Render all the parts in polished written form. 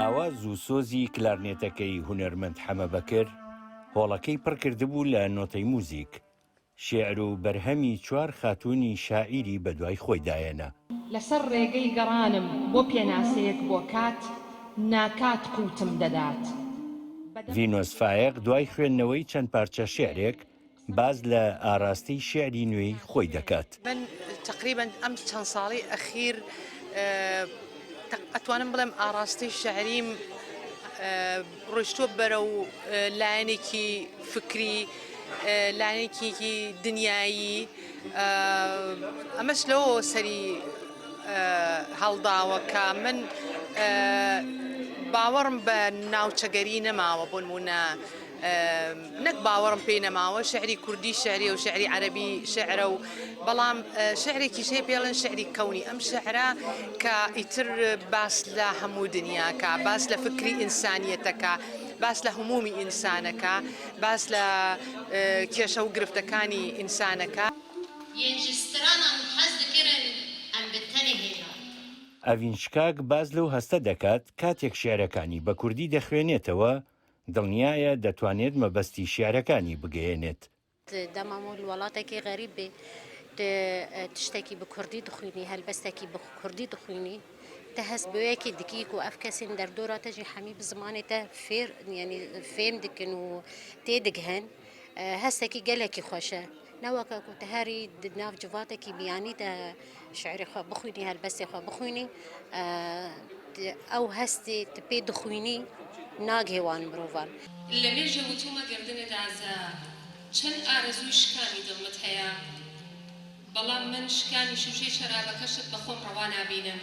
ئاواز و سۆزی کلارنێتەکەی هونەرمەند حەمە بەکر، هۆڵەکەی پڕکردبوو لە نۆتەی موزیک. شیعر و بەرهەمی چوار خاتوونی شاعیری بەدوای خۆی دایەنا. لەسەر ڕێگەی گەڕانم بۆ پێناسەیەک بۆ کات، ناکات قووتم دەدات. بەدەم. ڤینۆس فایەق دوای خوێندنەوەی چەند پارچە شیعرێک، باس لە ئاراستەی شیعری نوێی خۆی دەکات. من تەقریبەن ئەم چەند ساڵەی ئەخیر ئەتوانم بڵێم ئاراستەی شیعریم ڕۆیشتووە بەرەو لایەنێکی فکری، لایەنێکی دنیایی، ئەمەش لەوەوە سەری هەڵداوە کە من باوەڕم بە ناوچەگەری نەماوە بۆ نموونە نەک باوەڕم پێی نەماوە شعری کوردی شعریە و شعری عەرەبی شعرە و بەڵام شعرێکیش هەیە پێڵێن شعری کەونی ئەم شعرە کە ئیتر باس لە هەموو دنیاکە باس لە فکری ئینسانیەتەکە باس لە هەمومی ئینسانەکە باس لە کێشە و گرفتەکانی ئینسانەکە. Yên ji stranan hez dikirin em bi tenê hêlan. ئەڤین شکاک باس لەو هەستە دەکات کاتێک شیعرەکانی بە کوردی دەخوێنێتەوە، دڵنیایە دەتوانێت مەبەستی شیعرەکانی بگەیەنێت. Dema mo li welatekî xerîb bê tu tiştekî bi kurdî dixwînî, helbestekî bi kurdî dixwînî, te hest bi wê yekê dikî ku ev kesên derdora te jî hemî bi zimanê te fêr yanî fêm dikin û tê digihin. Hestekî gelekî xweş e. Ne weke ku tu herî di nav civatekî biyanî de şiirê xwe bixwînî, helbestê xwe bixwînî, ew hestê tu pê dixwînî nagihê wan mirovan. لە مێژە وتومە گەردنت ئازا چەند ئارەزووی شکانی دڵمت هەیە بەڵام من شکانی شوشەی شەرابەکەشت بە خۆم ڕەوا نابینم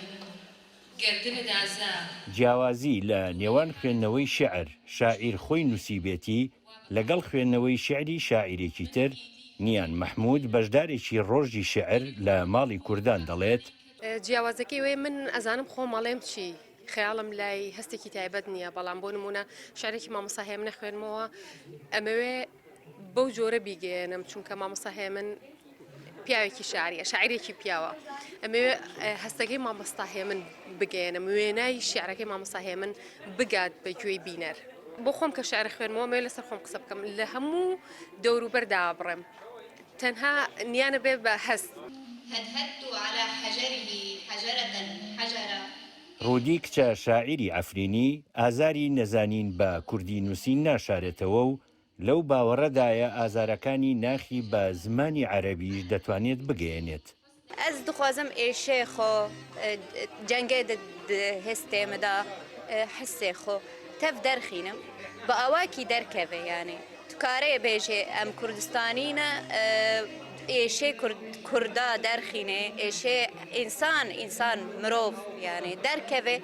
گەردنت ئازا. جیاوازی لە نێوان خوێندنەوەی شیعر شاعیر خۆی نووسیبێتی لەگەڵ خوێندنەوەی شیعری شاعیرێکی تر، نیان مەحموود بەشدارێکی ڕۆژی شیعر لە ماڵی کوردان دەڵێت، جیاوازەکەی ئەوەیە من ئەزانم خۆم ئەڵێم چی، خەیاڵم لای هەستێکی تایبەت نییە، بەڵام بۆ نموونە شیعرێکی مامۆستا هێمن ئەخوێنمەوە ئەمەوێ بەو جۆرە بیگەیەنم چونکە مامۆستا هێمن پیاوێکی شاعریە شاعرێکی پیاوە ئەمەوێ هەستەکەی مامۆستا هێمن بگەیەنم وێنای شیعرەکەی مامۆستا هێمن بگات بە گوێی بینەر بۆ خۆم کە شعر خوێنمەوە مێ لەسەر خۆم قسە بکەم لە هەموو دەوروبەر دابڕێم تەنها نیانە بێ بە هەست. هدهدت علی حجره حجرة حجرا. ڕوودی کچە شاعیری عەفرینی ئازاری نەزانین بە کوردی نووسین ناشارێتەوە و لەو باوەڕەدایە ئازارەکانی ناخی بە زمانی عەرەبیش دەتوانێت بگەیەنێت. Ez dixwazim êşê xwe, cengê di hestê min de, hisê xwe tev derxînim. Bi awakî derkeve yanî. Tu karê bêjê em Kurdistanî ne êşê Kurda derxînê, êşê însan, însan, mirov yanî derkeve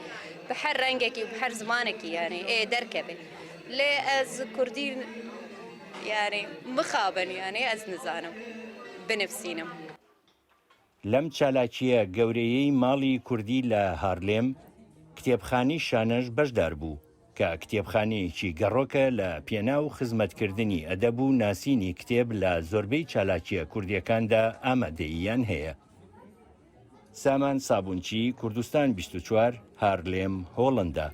bi her rengekî û bi her zimanekî yanî ê derkeve. Lê ez Kurdî yanî mixabin yanî ez nizanim binivsînim. لەم چالاکییە گەورەیەی ماڵی کوردی لە هارلێم، کتێبخانەی شانەش بەشدار بوو، کە کتێبخانەیەکی گەڕۆکە لە پێناو خزمەتکردنی ئەدەب و ناسینی کتێب لە زۆربەی چالاکییە کوردییەکاندا ئامادەییان هەیە. سامان سابونچی، کوردستان 24، هارلێم، هۆڵەندا.